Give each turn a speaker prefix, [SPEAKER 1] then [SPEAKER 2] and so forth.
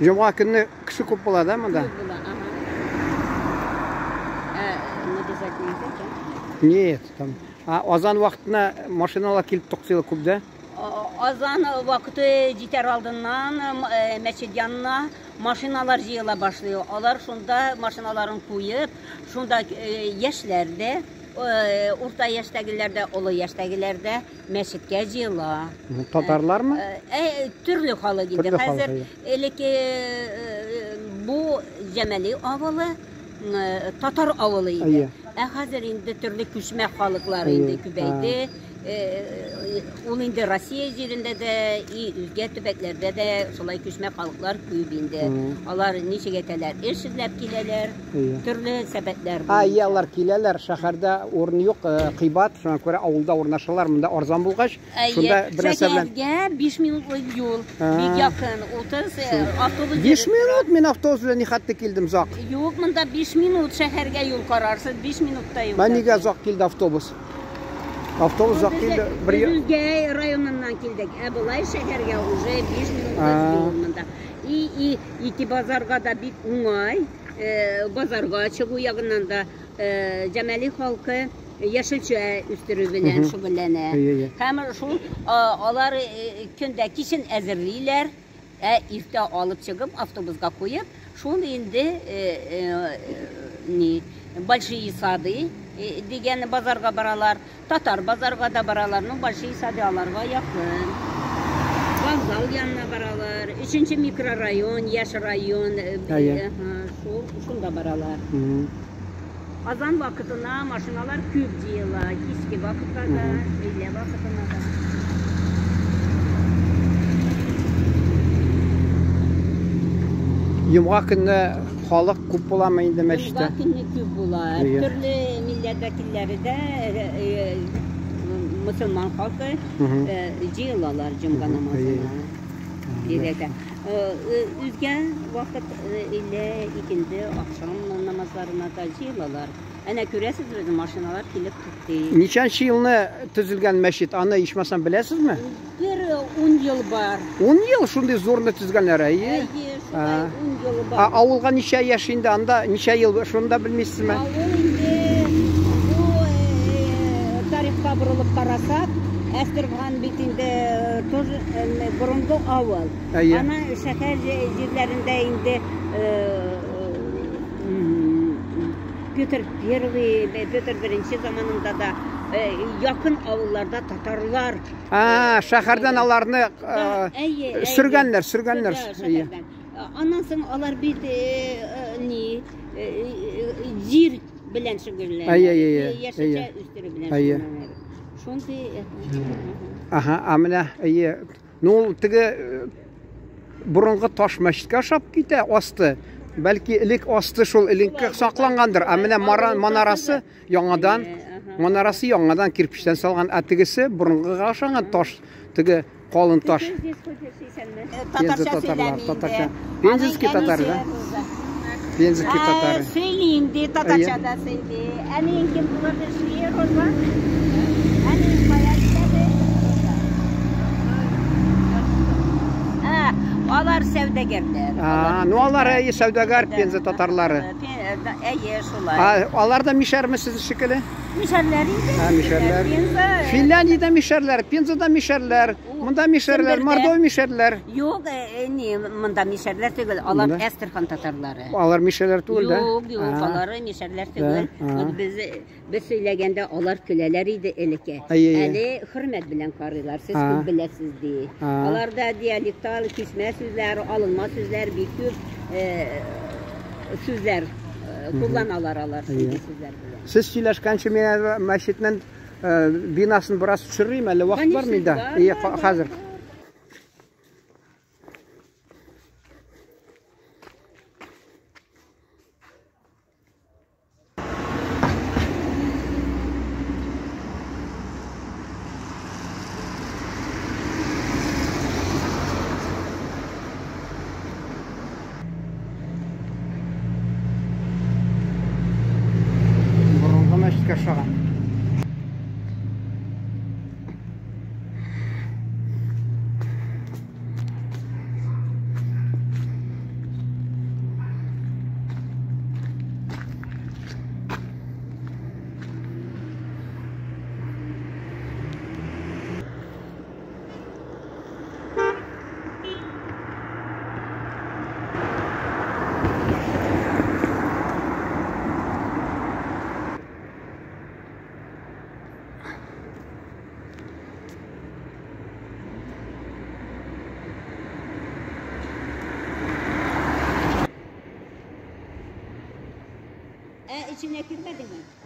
[SPEAKER 1] Җомга көнне кеше күп була да монда?
[SPEAKER 2] Күп була, ага. Ә, нарезать нельзя, да?
[SPEAKER 1] Нет, там. А азан вакытына машиналар килеп туктыйлар күп дә.
[SPEAKER 2] Азан вакыты җитәр алдыннан мәчет янына машиналар җыела башлый. Алар шунда машиналарын куеп, шунда яшьләр дә, урта яшьтәгеләр дә, олы яшьтәгеләр дә мәчеткә җыела.
[SPEAKER 1] Татарлармы?
[SPEAKER 2] Төрле халык инде. Хәзер элекке бу Җәмәли авылы татар авылы иде. Ә хәзер инде төрле күчмә халыклар инде күбәйде. Ул инде Россия җирендә дә, и үзгә төбәкләрдә дә шулай күчмә халыклар күп инде. Алар ничек әйтәләр, эш эзләп киләләр, төрле сәбәпләр
[SPEAKER 1] буенча. Әйе, алар киләләр, шәһәрдә урын юк, кыйбат, шуңа күрә авылда урнашалар, монда арзан булгач, шунда бер нәрсә белән.
[SPEAKER 2] Шәһәргә 5 минутлык юл, бик якын, 30 автобус.
[SPEAKER 1] 5 минут мин автобус белән нихәтле килдем озак.
[SPEAKER 2] Юк, монда 5 минут шәһәргә юл карарсыз, 5 минутта юл.
[SPEAKER 1] Менә нигә озак килде автобус? Автобус озак килде.
[SPEAKER 2] Бер Үзгә районыннан килдек. Ә болай шәһәргә уже 5 минутлык юл монда. И и ике базарга да бик уңай. Базарга чыгу ягыннан да Җәмәли халкы яшелчә үстерү белән шөгыльләнә. Һәм шул алар көндә кичен әзерлиләр. Ә иртә алып чыгып, автобусга куеп, шул инде ни, Большие Сады дигән базарга баралар. Татар базарга да баралар. Ну, Большие Сады аларга якын. Вокзал янына баралар. Өченче микрорайон, яшь район, шул, шунда баралар. Азан вакытына машиналар күп җыела, кичке вакытка да, өйлә вакытына да.
[SPEAKER 1] Йомга көнне халык күп буламы инде мәчеттә?
[SPEAKER 2] Йомга көнне күп була. Төрле милләт вәкилләре дә, мөселман халкы җыелалар җомга намазына. Бигрәк тә. Үзгә вакыт өйлә, икенде, ахшам намазларына да җыелалар. Әнә күрәсез, безнең машиналар килеп туктый.
[SPEAKER 1] Ничәнче елны төзелгән мәчет, аны ичмасам беләсезме?
[SPEAKER 2] Бер 10 ел бар.
[SPEAKER 1] 10 ел шундый зурны төзгәннәр, әйе?
[SPEAKER 2] Әйе, шулай 10 ел бар.
[SPEAKER 1] Ә авылга ничә яшь инде анда, ничә ел, шуны да белмисезме?
[SPEAKER 2] Авыл инде бу тарихка борылып карасак, Әстерхан бит инде тоже борынгы авыл.
[SPEAKER 1] Әйе.
[SPEAKER 2] Аны шәһәр җирләрендә инде Петр Первый, Петр Беренче заманында да якын авылларда татарлар.
[SPEAKER 1] А, шәһәрдән аларны сөргәннәр, сөргәннәр.
[SPEAKER 2] Шәһәрдән. Аннан соң алар бит ни җир белән шөгыльләнә.
[SPEAKER 1] Әйе, әйе,
[SPEAKER 2] Яшелчә үстерү белән шөгыльләнә. Шундый.
[SPEAKER 1] Ага, а менә әйе. Ну, ул теге борынгы таш мәчеткә ошап китә асты. Бәлки элек асты шул элекке саклангандыр. Ә менә манарасы яңадан, манарасы яңадан кирпечтән салган, ә тегесе борынгыга ошаган таш, теге калын таш.
[SPEAKER 2] Татарча сөйләми инде.
[SPEAKER 1] Пензенский татары, да? Пензенский татары.
[SPEAKER 2] Сөйли инде, татарча да сөйли. Әниең кем булып эшли, Роза? Әниең кая эшләде? Роза. Алар сәүдәгәрләр.
[SPEAKER 1] Ну алар әйе сәүдәгәр Пенза татарлары.
[SPEAKER 2] Әйе, шулай.
[SPEAKER 1] Алар да мишәрме сез шикелле?
[SPEAKER 2] Мишәрләр инде.
[SPEAKER 1] Ә, мишәрләр.
[SPEAKER 2] Пенза.
[SPEAKER 1] Финляндиядә мишәрләр, Пензада мишәрләр, монда мишәрләр, Мордовия мишәрләр.
[SPEAKER 2] Юк, ни, монда мишәрләр түгел, алар Әстерхан татарлары.
[SPEAKER 1] Алар мишәрләр түгел, да?
[SPEAKER 2] Юк, юк, алар мишәрләр түгел. Без сөйләгәндә алар көләләр иде элекке. Әле хөрмәт белән карыйлар, сез күп беләсез ди. Аларда диалекталь күчмә сүзләр, алынма сүзләр бик күп сүзләр кулланалар алар шундый сүзләр белән.
[SPEAKER 1] Сез сөйләшкәнче мин мәчетнең бинасын бераз төшерим әле, вакыт бар миндә. Ие, хәзер. Борынгы мәчеткә ошаган.
[SPEAKER 2] эченә кермәдеңме?